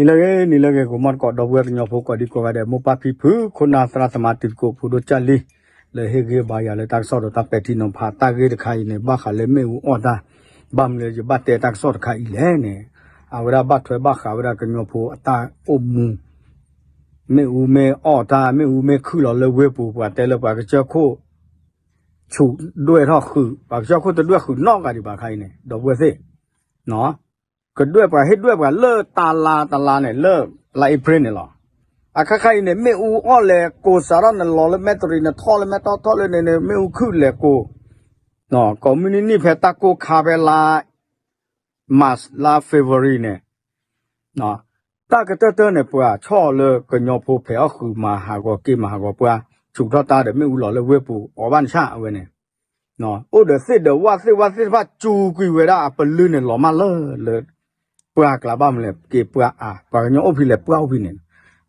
နံၤလၢအဂ့ၤ နံၤလၢအဂ့ၤ ဂီၤမီၢ်သကိး ဒီပုၢ်ဝဲၢ်ကညီဖိကိးဒံကိးဂၤဒဲး မိၢ်ပၢ်ဖံဖု ခိၣ်နၢ်သရၣ်သမါတံၤသကိးဖိဒိၣ်ကၢ်လံ လၢဟ့ၣ်ဂံၢ်ဘါယၤလၢတၢ်ကစီၣ်ဒီးတၢ်ပဲာ်ထံနီၤဖး တၢ်ဂ့ၢ်တခါအံၤန့ၣ် ဘၣ်ဃးလၢမ့ၣ်အူအီၣ်တၢ် ဘၣ်မနုၤလၢယဘၣ်တဲတၢ်ကစီၣ်တခါအံၤလဲၣ်န့ၣ် အဝဲဒၣ်ဘၣ်ထွဲဘၣ်ဃးဝဲဒၣ်ကညီဖိအတၢ်အိၣ်မူ မ့ၣ်အူမ့ၢ်အီၣ်တၢ် မ့ၣ်အူမ့ၢ်ခုၣ်လီၤလၢဝ့ၢ်ပူၤ ပှၤတဲလၢပှၤကစၢၢ်ခိၣ် ဆူၣ်ဒွဲၣ်ထီၣ်ဃုာ် ပှၤကစၢၢ်ခိၣ်တဒွဲၣ်ဃုာ်နီတဂၤဒံးဘၣ်ခါအံၤန့ၣ် ဒီပုၢ်ဝဲၢ်သ့ၣ် ကဒွဲၣ်ပှၤဟ့ၣ်ဒွဲၣ်ပှၤလၢတလါတလါန့ၣ် လၢ လါအ့ဖြ့ၣ်န့ၣ်လီၤ. အခါခါအံၤန့ၣ် မ့ၣ်အူအီၣ်လဲၤကိးစးထီၣ် နလီၤလၢမဲၣ်တရံး နထီၣ်လၢမဲၣ်တီထီၣ်လၢန့ၣ်န့ၣ် မ့ၣ်အူခုၣ်လဲၤကိး ကိးမုၢ်နံၤနံၤဖဲတၢ်ကိၢ်ခါဖဲလါ March လါ February န့ၣ် တၢ်ကတၢၢ်တၢၢ်န့ၣ် ပှၤဆီၣ်လၢကညီဖိဖဲးအီၣ်ဃုာ်မၤဟးဂီၤက့ၤမၤဟးဂီၤပှၤ ဆူၣ်ထီၣ်တၢ်ဒီးမ့ၣ်အူလီၤလၢဝ့ၢ်ပူၤအီၤဘၣ်နဆၣ်အဝဲန့ၣ် အိၣ်ဒီးသ့ၣ်ဒီးဝၣ်သ့ၣ်ဝၣ်သ့ၣ်တဖၣ်စူၤကွံာ်ဝဲဒၣ်အပလုၢ်န့ၣ်လီၤမၢ်လၢ လၢ ပှၤကျါဘၣ်မနုၤလဲၣ် က့ၤပှၤအါ ပှၤကညီအိၣ်ဖဲလဲၣ်ပှၤအိၣ်ဖဲန့ၣ်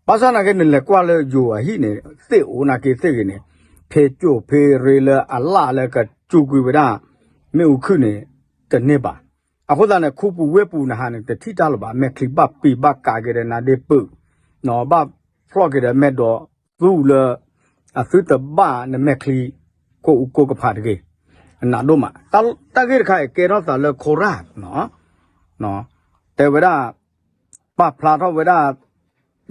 ဘၣ်ဆၣ်နာ်က့ နလဲၤကွၢ်လၢယိၤအဟံၣ်န့ၣ် သ့ၣ်အိၣ်နာ်က့သ့ၣ်ဂ့ၤန့ၣ် ဖဲကၠိၣ်ဖဲရ့လၢအလၣ်လၢကစူၤကွံာ်ဝဲဒၣ် မ့ၣ်အူခုၣ်န့ၣ် တန့ၢ်ဘၣ်. အဃိသတးန့ၣ် ခူပူၤဝ့ၢ်ပူၤနဟးန့ၣ် တထံၣ်တၢ်လၢၤဘၣ် မဲာ်ချံဘၣ်ပံာ်ဘၣ်ကးက့ၤဒီးနါဒ့ပုၢ် ဘၣ်ဖျီၣ်က့ၤဒီးမဲာ်ဒိးသူလၢ အသုတဘၣ်နမဲာ်ချံ ကိၣ်အူကိၣ်ကဖးတဂ့ၤ အနးဒိၣ်မး တၢ်ဂ့ၢ်တခါအံၤ ကဲထီၣ်သးလၢခိရၣ် တဲဝဲဒၣ် ပာ်ဖျါထီၣ်ဝဲဒၣ်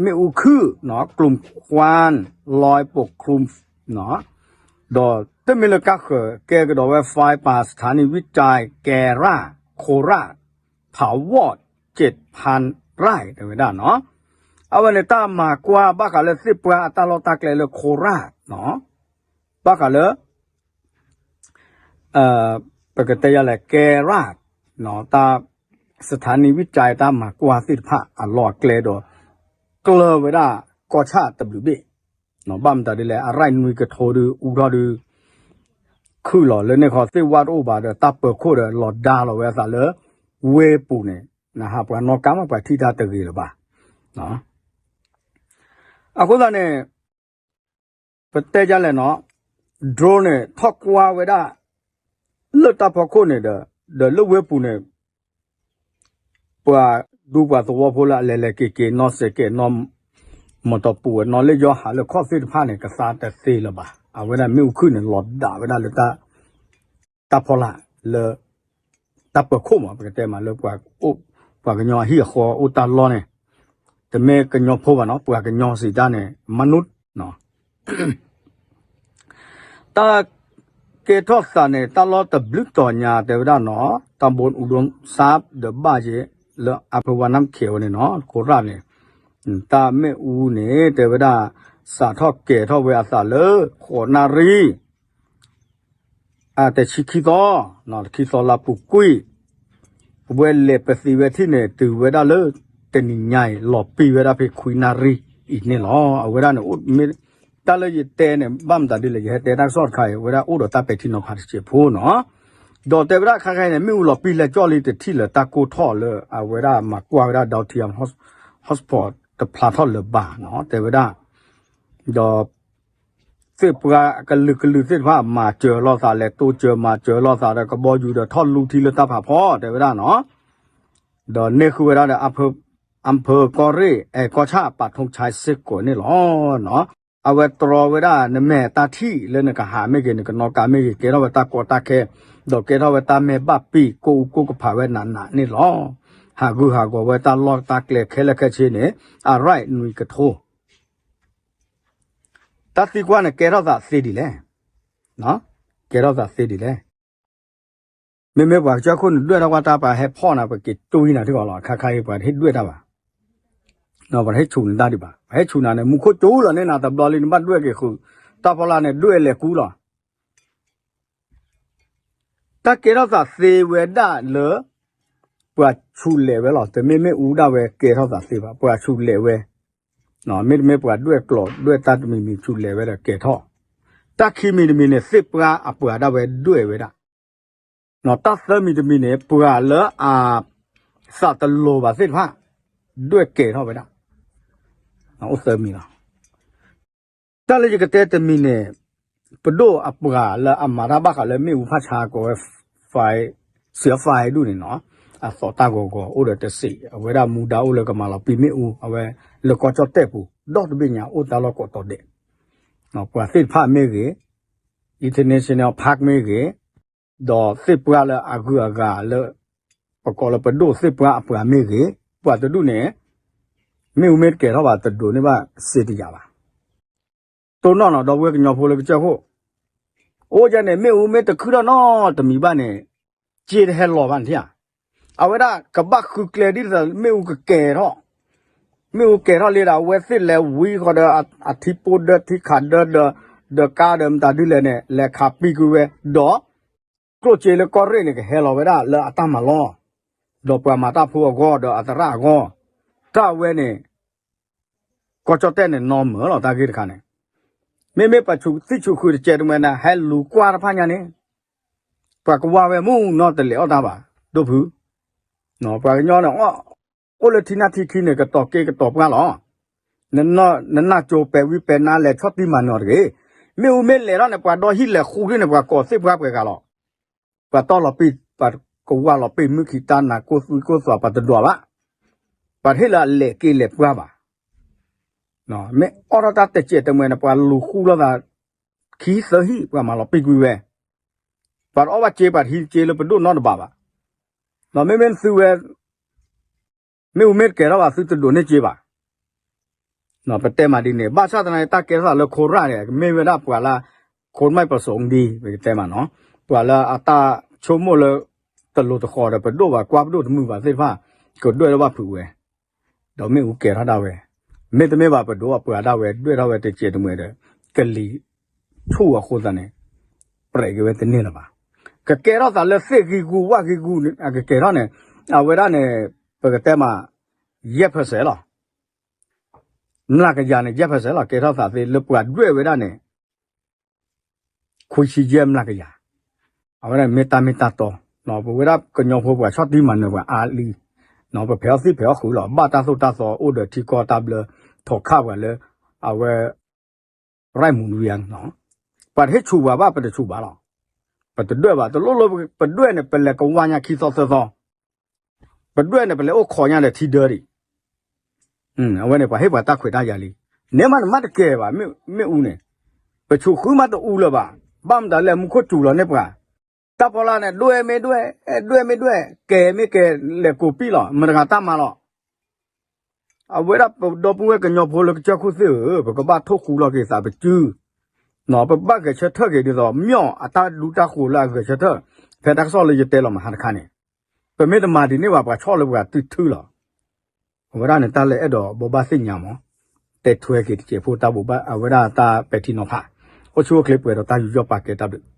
မ့ၣ်အူခုၣ် กลุ่มควันลอยปกคลุม ဒီးတမ့ၢ်လၢကါဃၢၤ ကဲကဒီးဝဲ ไฟป่า สถานีวิจัยแก่ราก โคราช เผาวอด เจ็ดพันไร่ တဲဝဲဒၣ်နီၤ အဝဲန့ၣ်တၢ်မၤကွၢ်ဘၣ်ဃးလၢသ့ၣ်ပှၢ်အတၢ်လီၢ်တၢ်ကျဲလၢခိရၣ် ဘၣ်ဃးလၢ ပကတဲယၤလဲၣ် ကဲရၣ် တၢ် สถานีวิจัย တၢ်မၤကွၢ်သ့ၣ်တဖၣ်အလီၢ်အကျဲဒီး ကျၢၤဝဲဒၣ်ကီၢ်ဆၣ်တဘျုးဘ့ၣ် ဘၣ်မတၤဒ်လဲၣ် အရၢၣ်နွံကထိဒုးအူထီၣ်ဒုး ခုၣ်လီၤလၢန့ၣ်ခီ သ့ၣ်ဝၣ်တအိၣ်ဘၣ်ဒီး တၢ်ပၢၤခိၣ်ဒီးလီၤဒါလီၤဝဲအသးလၢ ဝ့ၢ်ပူၤန့ၣ် နဟးပှၤနီၣ်ကါမး ပှၤထံၣ်တၢ်တဂ့ၤလၢၤဘၣ် အဃိသတးန့ၣ် ပတဲဒ်လဲၣ်နီၤ drone န့ၣ် ထီၣ်ကွၢ်ဝဲဒၣ် လၢတၢ်ဖီခိၣ်န့ၣ်ဒီး ဒီးလၢဝ့ၢ်ပူၤန့ၣ် ပှၤဒူပှၤသဝီဖိလၢအလဲၤလဲၤက့ၤက့ၤ နီၣ်စဲးကဲး နီၣ်မီၢ်တီၢ်ပူၤဝဲ နီၣ်လၢယီဟးလၢခီၣ်သ့ၣ်တဖၣ်န့ၣ် ကသါတသ့လၢၤဘၣ်. အဝဲဒၣ်မ့ၣ်အူခုၣ်န့ၣ် လီၤဒၣ်ဝဲဒၣ်လၢ တၢ်ဖီလာ်လၢ တၢ်ပၢၤခိၣ်မး ပကတဲမးလၢ ပှၤကညီအဟံၣ်အဃီအိၣ်တၢ်လီၢ်န့ၣ် တမ့ၢ်ကညီဖိဘၣ်နီၤ ပှၤကညီစံးတၢ်န့ၣ် မနုၤ တၢ်ကဲထီၣ်သးန့ၣ် တၢ်လီၢ်တဘျုးတီၤညါတဲဝဲဒၣ်နီၤ ตำบลอุดมทรัพย์ ဒီးဘၣ်ယဲ လၢ อำเภอวังน้ำเขียว န့ၣ်နီၤ ခိရၣ်န့ၣ် တၢ်မ့ၣ်အူန့ၣ် တဲဝဲဒၣ် စးထီၣ်ကဲၤထီၣ်ဝဲအသးလၢ ဃိးနၣ်ရံၣ် အတဆံခံသီ ခံသီလါပူၤကွံာ် အဝဲလဲၤပသံဝဲထံၣ်န့ၣ် တုၤဝဲဒၣ်လၢ တနံၤညါအံၤ လီၤပံာ်ဝဲဒၣ်ဖဲခွံနၣ်ရံၣ်အံၤန့ၣ်လီၤ. အဝဲဒၣ်န့ၣ် တၢ်လၢယတဲန့ၣ် ဘၣ်မတၤဒ်လဲၣ် ယဟဲတဲတၢ်ကစီၣ်တခါအံၤ အဝဲဒၣ်အိၣ်ဒီးတၢ်ပဲာ်ထံနီၤဖးတစဲးဖိနီၤ. ဒီးတဲဝဲဒၣ်ခါခါအံၤန့ၣ် မ့ၣ်အူလီၤပံာ်လဲၤကၠီၣ်လံ တထံၣ်လၢၤ တၢ်ကိၢ်ထီၣ်လၢအဝဲဒၣ်မၤကွၢ်ဝဲဒၣ် Dow Tian Hotspot တဖျါထီၣ်လၢၤဘၣ်နီၤ တဲဝဲဒၣ် ဒီး သ့ၣ်ပှၢ်ကလုာ်ကလုာ်သ့ၣ်တဖၣ် မၤစၢၤလိာ်သး လဲၤတိစၢၤမၤစၢၤလိာ်သးဒီး ကဘီယူၤဒီးထီၣ်လူထံလၢတၢ်ဖးဖီ တဲဝဲဒၣ်နီၤ. ဒီးန့ၢ်ဃုာ်ဝဲဒၣ်ဒီး อำเภอ กอเร အဲ กอชะ ปักธงชัย เซโกะ န့ၣ်လီၤ. အဝဲတြီဝဲဒၣ် နမဲာ်တၢ်ထံၣ်လၢနကဟးမ့ၢ်ဂ့ၤ နကနီၣ်ကါမ့ၢ်ဂ့ၤ ကဲထီၣ်ဝဲတၢ်ကီတၢ်ခဲ ဒီးကဲထီၣ်ဝဲတၢ်မဲာ်ဘၣ်ပံာ် ကိၢ်အူကိၢ်ကဖးဝဲနးနးန့ၣ်လီၤ. ဟးဂူာ်ဟးဂီၤဝဲတၢ်လီၢ်တၢ်ကျဲခဲလၢာ်ခဲဆ့န့ၣ် အရၢၣ်နွံကထိ တၢ်သံကွၢ်န့ၣ် ကဲထီၣ်သးသ့ဒ်လဲၣ်. ကဲထီၣ်သးသ့ဒ်လဲၣ်. မ့မ့ၢ်ပှၤကစၢၢ်ခိၣ်န့ၣ် ဒွဲၣ်ထီၣ်ကွၢ်တၢ် ပှၤဟဲဖီၣ်နၤ ပက့ၤတွံနၤထံၣ်အီၤလီၤ. ခါခါအံၤ ပှၤတဟ့ၣ်ဒွဲၣ်တၢ်ဘၣ်. ပှၤတဟ့ၣ်ဆူၣ်နတၢ်ဒံးဘၣ်. ပှၤဟ့ၣ်ဆူၣ်နၤန့ၣ် မူခိၣ်ကၠိလီၤန့ၢ်နၤတဘျီလံ နဘၣ်ဒွဲၣ်က့ၤဃုာ် တၢ်ဖီလာ်န့ၣ် ဒွဲၣ်လဲၤကူလီၤ. တၢ်ကဲထီၣ်သးသ့ဝဲဒၣ်လၢ ပှၤဆူၣ်လဲၤဝဲလီၤ. တမ့မ့ၢ်အူဒၣ်ဝဲကဲထီၣ်သးသ့ဘၣ်. ပှၤဆူၣ်လဲၤဝဲ မ့တမ့ၢ်ပှၤဒွဲၣ်ကျိာ် ဒွဲၣ်တၢ်တမံၤမံၤဆူၣ်လဲၤဝဲဒီးကဲထီၣ်. တၢ်ခံမံၤတမံၤန့ၣ် သ့ၣ်ပှၢ်အပှၤဒၣ်ဝဲဒွဲၣ်ဝဲဒၣ်. တၢ်သၢမံၤတမံၤန့ၣ် ပှၤလၢအသးတလိၤဘၣ်သ့ၣ်တဖၣ် ဒွဲၣ်ကဲထီၣ်ဝဲဒၣ်. အိၣ်သၢမံၤလီၤ. တၢ်လၢယကတဲတမံၤန့ၣ် ပဒိၣ်အပှၤလၢအမၤတၢ်ဘၣ်ဃးလၢမ့ၣ်အူဖးဆါကိးဝဲ fire စၢၤ fire ဒူၣ်န့ၣ်နီၤ. အသီးတၢ်ဂီၤဂီၤအိၣ်ဒီးတစံး အဝဲဒၣ်မူဒါအိၣ်လၢကမၤလီၤပံာ်မ့ၣ်အူ အဝဲလၢကီၢ်ကၠီၣ်တဲၣ်ပူၤ ဒီတဘ့ၣ်ညါအိၣ်တၢ်လီၢ်ကိးတီၤဒဲး ပှၤသ့ၣ်တဖၣ်မ့ၢ်ဂ့ၤ International Park မ့ၢ်ဂ့ၤ ဒီးသ့ၣ်ပှၢ်လၢအဂုၤအဂၤလၢ ပကိးလၢပဒိၣ်သ့ၣ်ပှၢ်အပှၤမ့ၢ်ဂ့ၤ ပှၤတဒူၣ်န့ၣ် မ့ၣ်အူမ့ၢ်တကဲၤထီၣ်ဘၣ်တဒိးန့ၢ်ဘၣ်စ့တယၤဘၣ် တိၢ်နီၣ်နီၤ ဒီပုၢ်ဝဲၢ်ကညီဖိလၢကစၢၢ်ခိၣ် အိၣ်ယဲန့ၣ် မ့ၣ်အူမ့ၢ်တခုထီၣ်နီတမံၤဘၣ်န့ၣ် စ့တဟဲလီၤဘၣ်န့ၣ်ဧါ အဝဲဒၣ်ကဘၣ်ဃုကျဲဒ်သိးမ့ၣ်အူကကဲၤထီၣ် မ့ၣ်အူကဲၤထီၣ်လံဒီး အဝဲသ့ၣ်လဲၤဝံဃီဒီး အထံပိၢ်ဒၢထံခးဒၢဒီး ဒီးကါဒီးမတၤဒ်လဲၣ်န့ၣ် လဲၤခးပံကွံာ်ဝဲ ဒီး ကျိၣ်စ့လၢကီၢ်ရ့ၣ်န့ၣ် ကဟဲလီၤဝဲဒၣ်လၢအတၢ်မၤလီၢ် ဒီးပှၤမၤတၢ်ဖိအဂီၢ် ဒီးအသရၣ်အဂီၢ် တၢ်ဝဲန့ၣ် ကီၢ်ကၠီၣ်တဲၣ်န့ၣ် နီၢ်မၢလီၤတၢ်ဂ့ၢ်တခါန့ၣ် မ့မ့ၢ်ပှၤဆူးသံၣ်ဆူးဃုာ်တစဲးတမှဲၤန့ၣ် ဟဲလူၤကွၢ်တဖၣ်ညါန့ၣ် ပှၤကဝါဝဲမူနီတလဲၤအီၣ်တၢ်ဘၣ် ဒိၣ်ဖု ပှၤကညီန့ၣ် အိၣ်လၢထံနၢ်ထံခံန့ၣ် ကတီၤက့ကတီၤပှၢ်လီၤ. နနၢ်ကၠိပဲာ်ဝံပဲာ်နါလဲၤဆီၣ်တံၢ်မၤနၢၤတဂ့ၤ. မ့ၣ်အူမ့ၢ်လဲၤထီၣ်န့ၣ် ပှၤဒီဟံၣ်လဲၤဃူဒ်န့ၣ် ပှၤကိးသ့ၣ်ပှၢ်ပှဲၤဂၤလီၤ. ပှၤတီၢ်လီၤပံာ် ပှၤကဝါလီၤပံာ်မုၢ်ခံတၢ်နၤကိၢ်သွံကိၢ်သွါ ပှၤတဒွးဘၣ်. ပှၤတဟ့ၣ်လၢအလဲၤက့ၤလဲၤပှၢ်ဘၣ်. မ့ၢ်အီၣ်ထီၣ်တၢ်တစဲးတမှဲၤန့ၣ် ပှၤလူၤဃူလိာ်သး ခံသၢဟံၣ် ပှၤမၤလီၤပံာ်ကွံာ်ဝဲ ပှၤတအီၣ်ဘၣ်စ့ ပှၤတဟံးစ့လၢပဒိၣ်နီတဘးဘၣ်. ဒီးမ့မ့ၢ်သုဝဲ မ့ၣ်အူမ့ၢ်တကဲထီၣ်ဘၣ် သုတဒိးန့ၢ်စ့ဘၣ်. ပတဲမးဒ်န့ၣ် ဘၣ်ဆၣ်သနာ်က့ တၢ်ကဲထီၣ်သးလၢခိရၣ်န့ၣ် မ့ၢ်ဝဲဒၣ်ပှၤလၢ ခိတမံၤပစိၤဒံ ပကတဲမးနီၤ ပှၤလၢအတၢ်ဆိကမိၣ်လၢ တလိၤတဃီၤဒီးပဒိၣ်ဘၣ် ကွၢ်ပဒိၣ်တမုာ်ဘၣ်သ့ၣ်တဖၣ် ကဒွဲၣ်လၢဘၣ်ဖုးဝဲ ဒီးမ့ၣ်အူကဲထီၣ်ဒၣ်ဝဲ, မ့တမ့ၢ်ဘၣ်ပဒိၣ်အပှၤဒၣ်ဝဲ ဒွဲၣ်ထီၣ်ဝဲတစဲးတမှဲၤဒီး ကလံၤဆူၣ်အဃိသတးန့ၣ် ပြဲးက့ၤဝဲတန့ၢ်လၢၤဘၣ်. ကကဲထီၣ်သးလၢသ့ၣ်ဂံၢ်ဂူၢ်ဝၣ်ဂံၢ်ဂူၢ် အကကဲထီၣ်န့ၣ် အဝဲဒၣ်န့ၣ် ပကတဲမး ယဲၢ်percentလီၤ. မျးကယၤန့ၣ် ယဲၢ်percentလီၤ ကဲထီၣ်သးသ့လၢပှၤဒွဲၣ်ဝဲဒၣ်န့ၣ် ခွံဆံယဲၢ်မျးကယၤ, အဝဲဒၣ်မ့ၢ်တၢ်မ့ၢ်တၢ်တီ, ပဝဲဒၣ်ကညီဖိပှၤဆီၣ်တံၢ်မၤနၢၤပှၤအါလံ, ပဖဲးအီၣ်သံၣ်ဖဲးအီၣ်ဃုာ်လီၤ ဘၣ်တၢ်သိၣ်တၢ်သီအိၣ်ဒီးထံကီၢ်တၢ်ဘျၢ ထီၣ်ခၣ်ပှၤလၢ အဝဲ ရၢၣ်မူၤဝံၤ ပှၤတဟ့ၣ်ဆူးပှၤဘၣ် ပတဆူးဘၣ်လီၤ. ပတဒွဲၣ်ဘၣ် တလိၣ်လိၣ်ပဒွဲၣ်န့ၣ် ပလဲၤကဝါညါခံသီသၢသီ ပဒွဲၣ်န့ၣ် ပလဲၤအိၣ်ခိးညါဒီးထံဒၢဒံး, အဝဲန့ၣ် ပှၤဟ့ၣ်ပှၤတၢ်ခွဲးတၢ်ယာ်လံ. န့ၣ်မးနမ့ၢ်တကဲဘၣ် မ့ၣ်အူန့ၣ်, ပဆူးဃုမးတအူလၢၤဘၣ်, ဘၣ်မတၤလဲၣ်မူခိၣ်စူၤလီၤန့ၢ်ပှၤ, တၢ်ဖီလာ်န့ၣ် ဒွဲၣ်မ့ၢ်ဒွဲၣ်, ဒွဲၣ်မ့ၢ်ဒွဲၣ်, ကဲမ့ၢ်ကဲ, လဲၤကိးပံၣ်လီၤ မတၤတဂၤတၢ်မၤလီၤ. အဝဲဒၣ်ပဒီပုၢ်ဝဲၢ်ကညီဖိလၢကစၢၢ်ခိၣ်သ့ၣ်ဧၢ, ပကဘၣ်ထိၣ်ဃူလီၤက့ၤသးပစု, ပဘၣ်ဂဲၤဆၢထၢၣ်က့ၤဒ်သိး မၠီၣ်အတၢ်ဒူတၢ်ဃိၤလၢအဂဲၤဆၢထၢၣ်, ဖဲတၢ်ကစီၣ်လၢယတဲလီၤမဟါတခါန့ၣ်, ပမ့ၢ်တမၤဒ်န့ၣ်ဘၣ် ပှၤဆီၣ်လၢပှၤတုၤထုလီၤ. အဝဲဒၣ်န့ၣ် တၢ်လၢအဲၣ်ဒိးဘိးဘၣ်သ့ၣ်ညါမး, တဲထွဲက့ၤတစဲးဖိတၢ်ဘိးဘၣ် အဝဲဒၣ်တၢ်ပဲာ်ထံနီၤဖး, အိၣ်ဆူၣ်အိၣ်ချ့ပှဲၤဒီးတၢ်ယူးယီၣ် ပာ်ကဲတၢ်ဘျုး